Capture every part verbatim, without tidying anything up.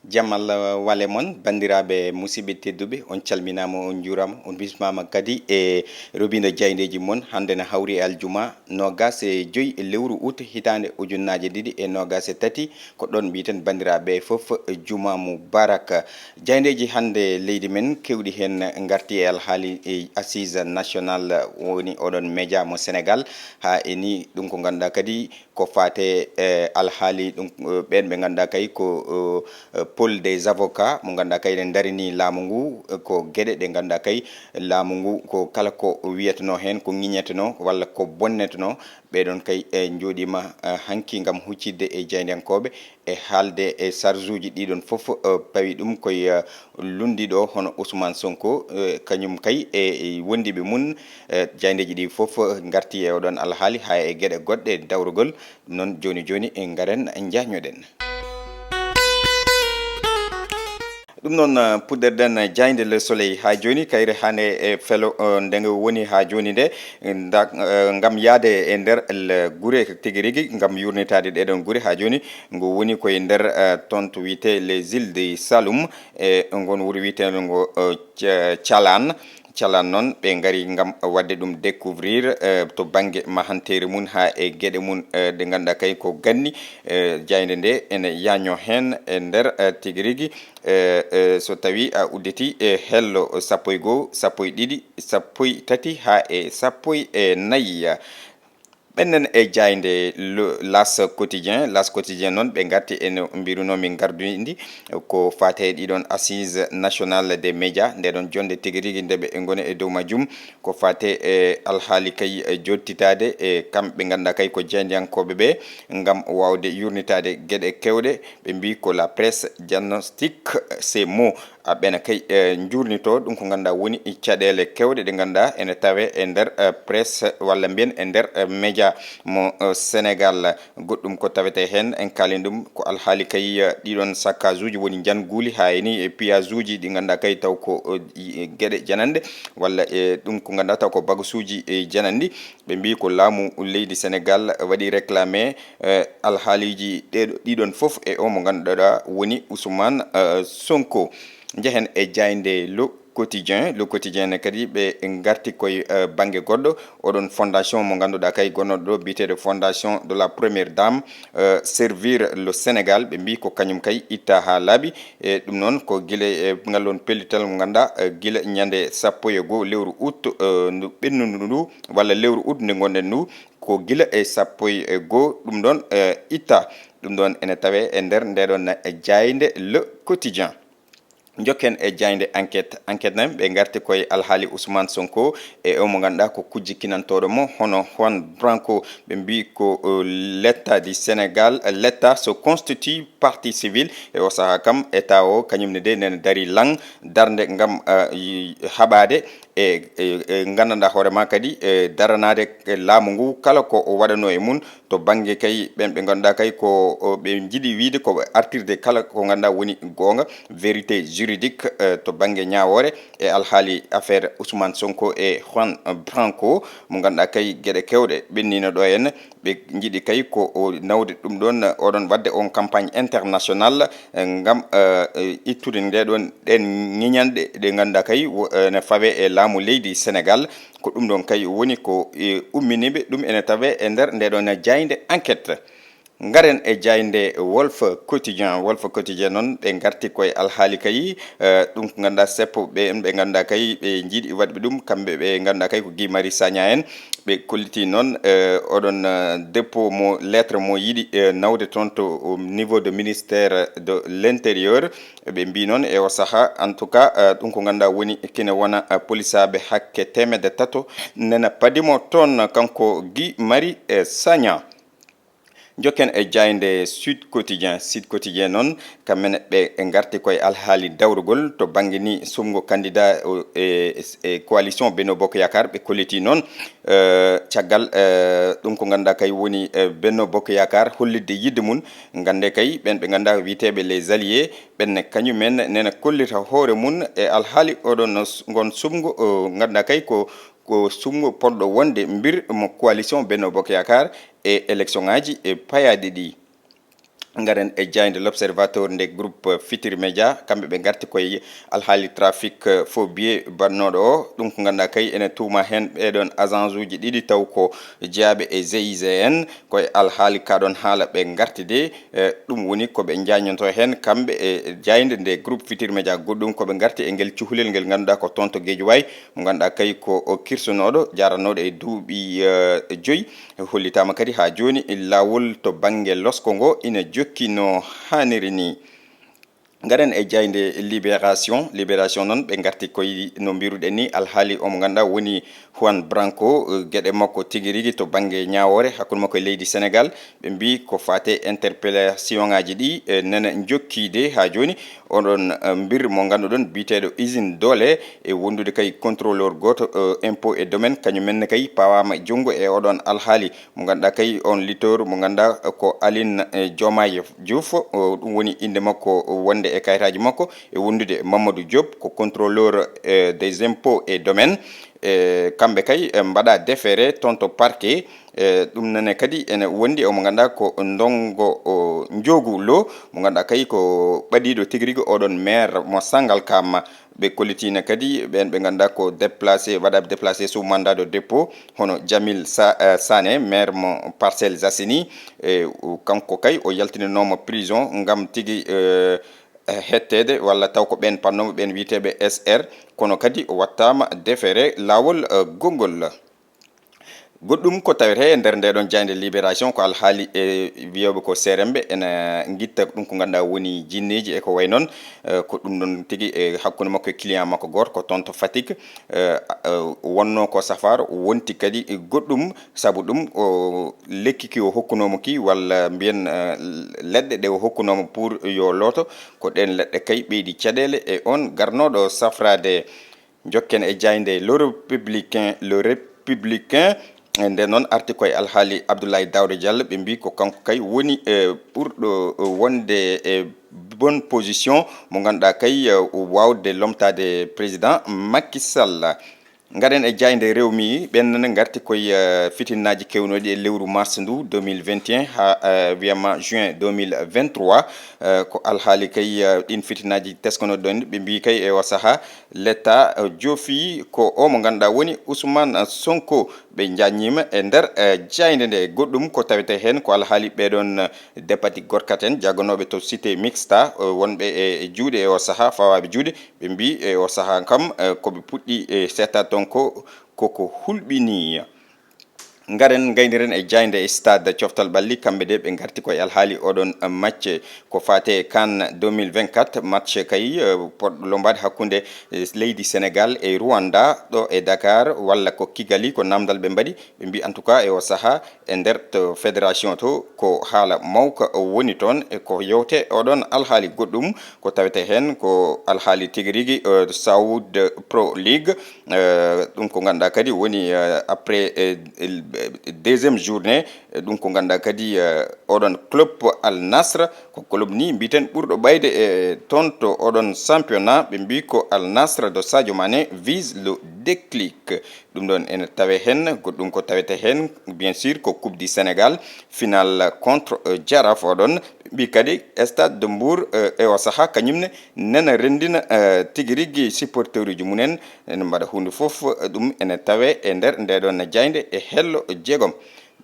Jam Allah wale mon, banndiraaɓe musidɓe tedduɓe, on calminaama, on njuuraama, on bismaama kadi e robindo jaayndeeji mon. Hannde na hawri e aljuma noogaas e joy e lewru ut hitaande ujunnaaje ɗiɗi e noogaas e tati. Ko ɗoon mbiyeten banndiraaɓe fof juma mubarak. Jaayndeeji hannde leydi men keewɗi heen ngarti e alhaali e assise national woni oɗon média mo Sénégal. Haa e ni ɗum ko ngannduɗaa kadi ko faate e alhaali ɗum, eh, ɓeen ɓe ngannduɗaa kay ko, eh, eh, pôle des avocats mo ngannduɗaa kay ne ndarini laamu ngu, eh, ko geɗe ɗe ngannduɗaa kay laamu ngu ko kala ko wiyeteno heen, ko ŋiñeteno walla ko bonneteno, ɓeɗon kay, eh, njooɗiima, eh, hanki ngam huccidde e jaayndiyankooɓe e haalde e sarjuuji ɗiɗon fof, eh, pawi ɗum koye, eh, lunndiiɗo hono Ousmane Sonko, eh, kañum kay e, e wondiiɓe mum, eh, jaayndeeji ɗi fof ngarti e oɗon alhaali, haa e geɗe goɗɗe dawrugol. Ɗum noon, jooni jooni, eh, ngaren njañoɗen. Ɗum noon, eh, puɗɗerɗen jaaynde Le Soleil haa jooni, kayre hannde e felo, eh, nde nge woni haa jooni nde, nda, eh, ngam yahde e nder le gure tigi rigi, ngam yuurnitaade ɗeɗon gure haa jooni. Ngu woni koye nder, eh, toon to wiyetee Les Îles de Saloum, e ngon wuro wiyeteeɗo ngo, eh, Ca-, Calaan. Calaan noon, ɓe ngari ngam waɗde ɗum découvrir, eh, to bannge mahanteeri mum haa e geɗe mum, eh, ɗe ngannduɗaa kay ko ganni. Eh, jaaynde nde ene yaño heen e nder, eh, tigi rigi, eh, eh, so tawii a udditii e hello sappo e goo, sappo e ɗiɗi, sappo e tati haa e sappo e nayi. Ɓennen e jaaynde lo-, L'As Quotidien. L'As Quotidien noon, ɓe ngarti e no mbiruno min ngardundi ko faate e ɗiɗon Assises Nationales des Médias, nde ɗon jonde tigi rigi nde ɓe ngoni e dow majjum, ko faate e alhaali kay jottitaade e kamɓe ngannduɗaa kay ko jaayndiyankooɓe ɓe, ngam waawde yuurnitaade geɗe keewɗe. Ɓe mbii ko la presse diagnostique ces maux. A ɓena kay, eh, njuurnitoo ɗum ko ngannduɗaa woni caɗeele keewɗe ɗe ngannduɗaa ene tawee e nder, eh, presse walla mbiyen e nder, eh, média mo, eh, Sénégal. Goɗɗum ko tawetee heen, en kaalin ɗum ko alhaali kay, eh, ɗiɗon saccage uji woni njanguuli haa e ni, eh, pillage uji ɗi ngannduɗaa kay taw ko, eh, i-, geɗe jananɗe walla, eh, ɗum ko ngannduɗaa taw ko bagasuuji, eh, jananɗi. Ɓe mbii ko laamu leydi Sénégal waɗi réclamé, eh, alhaaliiji ɗeeɗo, ɗiɗon fof e o mo ngannduɗaa woni Ousmane, eh, Sonko. Njehen e jaaynde Le Quotidien. Le Quotidien ne kadi ɓe ngarti koye, eh, bannge goɗɗo. Oɗon fondation mo ngannduɗaa kay gonnoɗo ɗo biyeteeɗo Fondation de la Première Dame, eh, Servir le Sénégal, ɓe mbii ko kañum kay itta haa laaɓi. E ɗum noon ko gila e ngal ɗoon pellital mo ngannduɗaa, eh, gila ñande sappo e goo lewru ut, eh, ndu ɓennundu ndu, walla lewru ut ndu ngonɗen ndu, ko gila e sappo e goo ɗum ɗoon, eh, itta. Ɗum ɗoon ene tawee e nder nde ɗoon jaaynde Le Quotidien. Njokken e jaaynde Enquête. Enquête nan, ɓe ngarti koye alhaali Ousmane Sonko e o mo ngannduɗaa ko kujjikinantooɗo mo, hono Juan Branco. Ɓe mbii ko, eh, l'État du Sénégal, l'État se constitue partie civile. E o sahaa kam, État o, kañum ne de, nene darii lan darnde ngam, eh, y-, haɓaade e, e, e nganndanɗaa hoore maa kadi, e daranaade e laamu ngu kala ko o waɗanoo e mum to bannge kay ɓen ɓe ngannduɗaa kay ko, o, ɓe njiɗi wiyde ko artirde kala ko ngannduɗaa woni goonga, vérité juridique, eh, to bannge ñaawoore e alhaali affaire Ousmane Sonko e Juan Branco mo ngannduɗaa kay geɗe keewɗe ɓenniino ɗo en. Ɓe njiɗi kay ko o nawde ɗum ɗoon, oɗon waɗde on campagne international, eh, ngam, eh, eh, ittude nde ɗoon, ɗeen ŋiñanɗe ɗe ngannduɗaa kay wo-, eh, ne fawe e laamu leydi Sénégal. Ko ɗum ɗoon kay woni ko, eh, umminiiɓe ɗum ene tawe e nder nde ɗoon jaaynde Enquête. Ngaren e jaaynde Walf Quotidien. Walf Quotidien noon, ɓe ngarti koye alhaali kay, eh, ɗum ko ngannduɗaa seppo ɓe, ɓe ngannduɗaa kay ɓe njiɗi waɗɓe ɗum, kamɓe ɓe ngannduɗaa kay ko Guy Marius Sagna en. Ɓe kolliti noon, eh, oɗon, eh, dépôt mo lettre mo yiɗi, eh, nawde toon to, um, niveau de ministère de l'Intérieur. Ɓe mbii noon e o sahaa, en tout cas, eh, ɗum ko ngannduɗaa woni kine wona, eh, polisaaɓe hakke teemedde tato nena padi mo toon, kanko Guy Marius, eh, Sagna. Njokken e jaaynde Sud Quotidien. Sud Quotidien noon, kamɓe ne ɓe ngarti koye alhaali dawrugol to bannge ni suɓngo candidat o, e, e coalition Benno Bokk Yaakaar. Ɓe kolliti noon, eh, caggal, eh, ɗum ko ngannduɗaa kay woni, eh, Benno Bokk Yaakaar hollitde yiɗde mum. Nganndee kay ɓeen ɓe ngannduɗaa wiyeteeɓe les alliés, ɓeen ne kañum en nena kollita hoore mum e alhaali oɗon s-, ngon suɓngo, eh, ngannduɗaa kay ko ko suɓngo potɗo wonde mbir mo coalition Benno Bokk Yaakaar e élection ŋaaji e payaaɗi ɗi. Ngaren e jaaynde L'Observateur nde groupe Futurs Médias, kamɓe ɓe ngarti koye alhaali trafic, eh, faux billets bannooɗo o. Ɗum ko ngannduɗaa kay ene tuuma heen ɓeeɗoon agence uji ɗiɗi taw ko jeyaaɓe e G I G N, koye alhaali kaa ɗoon haala ɓe ngarti de. Eh, ɗum woni ko ɓe njaañontoo heen kamɓe e jaaynde nde groupe Futurs Médias. Goɗɗum ko ɓe ngarti e ngel cuhlel ngel ngannduɗaa ko toon to Guédiawaye, mo ngannduɗaa kay ko o kirsunooɗo jaaranooɗo e duuɓi, eh, joyi. Hollitaama kadi haa jooni laawol to bannge losko ngo ina jokki no haaniri ni. Ngaren e jaaynde Libération. Libération noon, ɓe ngarti koye no mbiruɗen ni, alhaali omo ngannduɗaa woni Juan Branco, eh, geɗe makko tigi rigi to bannge ñaawoore hakkunde makko e leydi Sénégal. Ɓe mbii ko faate interpellation ŋaaji ɗi, eh, nana njokkiide haa jooni. Oɗon, eh, mbir mo ngannduɗon biyeteeɗo usine doole e wondude kay contrôleur gooto, eh, impôt et domaine, kañum men ne kay pawaama junngo e oɗon alhaali. Mo ngannduɗaa kay on leader mo ngannduɗaa ko Aline, eh, Diomaye Diouf, o, ɗum woni innde makko wonde e kayitaaji makko, e wondude Mamadou Diop ko contrôleur, eh, des impôts et domaines. E kamɓe kay, eh, mbaɗa déféré toon to parquet. E ɗum nane kadi ene wondi e mo ngannduɗaa ko ndongo o Njoogu Lo, mo ngannduɗaa kay ko ɓadiiɗo tigi rigi oɗon maire mo Sangalkam. Ɓe kollitiina kadi ɓeen ɓe ngannduɗaa ko déplacé, waɗaaɓe déplacé sous mandat de dépôt, hono Jamil Sa-, eh, Sané, maire mo Parcelles Assainies. E o, kanko kay o yaltininooma prison ngam tigi, eh, eh, hetteede walla taw ko ɓeen pannooɓe ɓeen wiyeteeɓe S R, kono kadi o wattaama déféré laawol, eh, gonngol. Goɗɗum ko tawetee e nder ndee ɗoon jaaynde Libération ko alhaali e wiyooɓe ko seeremɓe ena ngitta ɗum ko ngannduɗaa woni jinneeji e ko wayi noon. Eh, ko ɗum ɗoon tigi e hakkunde makko e client makko gooto ko toon to Fatick. Eh, eh, wonnoo ko safaaro, wonti kadi goɗɗum, sabu ɗum o lekki ki o hokkunoomo ki, walla mbiyen, eh, leɗɗe ɗe o hokkunoomo pour yo looto, ko ɗeen leɗɗe kay ɓeydi caɗeele e oon garnooɗo safraade. Njokken e jaaynde Le Républicain, Le Républicain, e nden noon arti koye alhaali Abdoulaye Daouda Diallo, ɓe mbii ko kanko kay woni, eh, ɓurɗo, eh, wonde e bonne position mo ngannduɗaa kay, eh, waawde lomtaade président Macky Sall. Ngaren e jaaynde Rewmi, ɓen ne ngarti koye, eh, fitinnaaji kewnooɗi e lewru mars ndu deux mille vingt et un haa, eh, wiyama juin deux mille vingt-trois. Eh, ko alhaali kay, eh, ɗin fitinnaaji teskonooɗi ɗon, ɓe mbii kay e o sahaa L'État, eh, joofi ko o mo ngannduɗaa woni Ousmane Sonko. Ɓe njaññiima e nder, eh, jaaynde nde. Goɗɗum ko tawetee heen ko alhaali ɓeeɗoon, eh, depati gorkat en jagonooɓe to Cité Mixta, eh, wonɓe e juuɗe e o sahaa, fawaaɓe juuɗe. Ɓe mbii e o sahaa kam, eh, ko ɓe puɗɗi, eh, seetaade toon ko, koko hulɓinii. Ngaren ngayniren e jaaynde e Stade Coftal Ɓalli, kamɓe de ɓe ngarti koye alhaali oɗon, eh, match ko faate CAN deux mille vingt-quatre, match kay, eh, poɗɗo lombaade hakkunde, eh, leydi Sénégal e Rwanda ɗo e Dakar, walla ko Kigali, ko namdal ɓe mbaɗi. Ɓe mbii en tout cas e o sahaa e nder to fédération to ko haala mawka woni toon e ko yewte oɗon alhaali. Goɗɗum ko tawetee heen ko alhaali tigi rigi, eh, Saudi Pro League. Eh, ɗum ko ngannduɗaa kadi woni, eh, après, eh, el-, eh, deuxième journée, eh, ɗum ko ngannduɗaa kadi, eh, oɗon club Al Nassr, ko club ni mbiten ɓurɗo ɓayde e toon to oɗon championnat, ɓe mbii ko Al Nassr de Sadio Mané vise le déclic. Ɗum ɗoon ene tawee heen, goɗɗum ko tawetee heen, bien sûr, ko Coupe du Sénégal, finale contre, euh, Jaraaf oɗon. Mbii kadi Stade de Mbour, euh, e o sahaa kañum ne nana renndina, euh, tigi rigi supporteruuji mum en, ene mbaɗa huunde fof, euh, ɗum ene tawee e nder ndee ɗoon jaaynde e hello jeegom.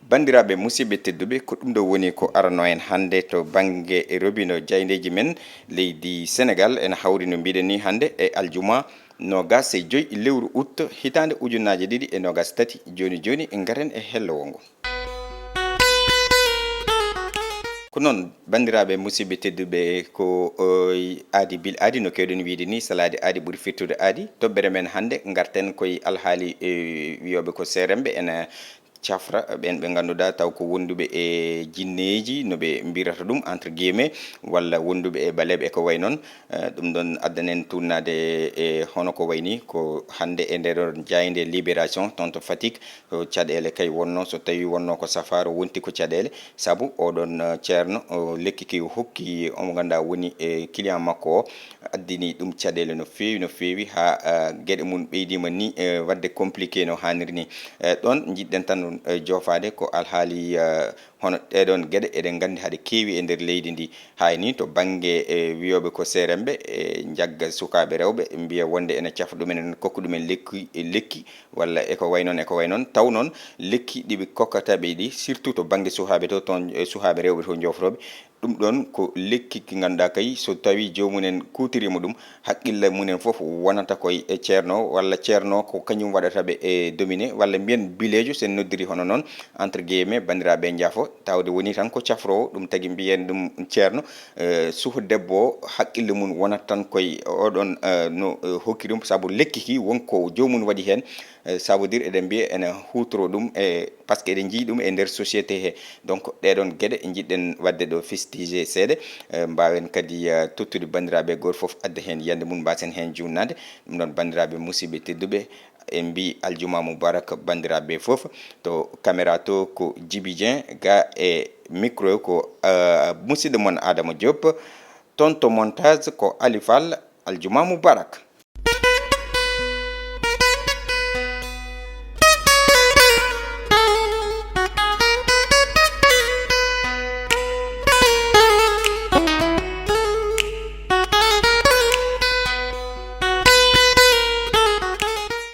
Banndiraaɓe musidɓe tedduɓe, ko ɗum ɗo woni ko aranoo en hannde to bannge robindo jaayndeeji men leydi Sénégal. Ene hawri no mbiɗen ni hannde e aljuma noogaas e joy lewru août hitaande ujunnaaje ɗiɗi e noogaas tati. Jooni jooni ngaren e hello wongo. Ko noon, banndiraaɓe musidɓe tedduɓe, ko, oy, aadi bil aadi no keewɗen wiyde ni, salaade aadi ɓuri firtude aadi. Toɓɓere men hannde ngarten koye alhaali, e, wiyooɓe ko seeremɓe ene cafra ɓeen ɓe ngannduɗaa taw ko wonduɓe e jinneeji, no ɓe mbirata ɗum, entre guillemets, walla wonduɓe e ɓaleeɓe e ko wayi noon. Eh, ɗum ɗoon addanen tuunnaade e hono ko wayi ni ko hannde e ndee ɗoon jaaynde Libération toon to Fatick, ko caɗeele kay wonnoo, so tawii wonnoo ko safaaro wonti ko caɗeele, sabu oɗon, eh, ceerno, o lekki ki o hokki omo ngannduɗaa woni e client makko o, addini ɗum caɗeele no feewi, no feewi, haa, eh, geɗe mum ɓeydiima ni, eh, waɗde compliqué no haaniri ni. Eh, ɗoon njiɗɗen tan ɗum, eh, joofaade ko alhaali, eh, Hono ɗeɗon geɗe eɗen nganndi haɗe keewi e nder leydi ndi. Hay ni to bannge e wiyooɓe ko seeremɓe e njagga sukaaɓe rewɓe, mbiya wonde ene cafa ɗumen, ene kokka ɗumen lekki, lekki walla e ko way noon, e ko way noon. Taw noon lekki ɗi ɓe kokkata ɓe ɗi, surtout to bannge sukaaɓe to, toon, e sukaaɓe rewɓe to joofotooɓe, ɗum ɗoon ko lekki ki ngannduɗaa kay, so tawii joomum en kuutoriima ɗum, haqqille mum en fof wonata koye e ceerno, walla ceerno ko kañum waɗata ɓe e domine, walla mbiyen bileejo, so en noddiri hono noon, entre guillemets, banndiraaɓe njaafo, tawde woni tan ko cafroowo, ɗum tagi mbiyen ɗum ceerno. Eh, suka debbo o, haqqille mum wonata tan koye oɗon, eh, no, eh, hokki ɗum, sabu lekki ki won ko joomum waɗi heen, eh, ça veut dire eɗen mbiya ene huutoro ɗum e, par ce que eɗen njii ɗum e nder société he. Donc, ɗeɗon geɗe njiɗɗen waɗde ɗo festiger seeɗa, eh, mbaawen kadi, eh, tottude banndiraaɓe gooto fof adda heen yiyannde mum, mbaasen heen juutnaade. Ɗum ɗoon, banndiraaɓe musidɓe tedduɓe, en mbii aljuma mubarak banndiraaɓe fof. To caméra to ko Djiby Dieng, ga e micro ko, eh, musidɗo mon Adama Diop. Toon to montage ko Ali Fall, aljuma mubarak.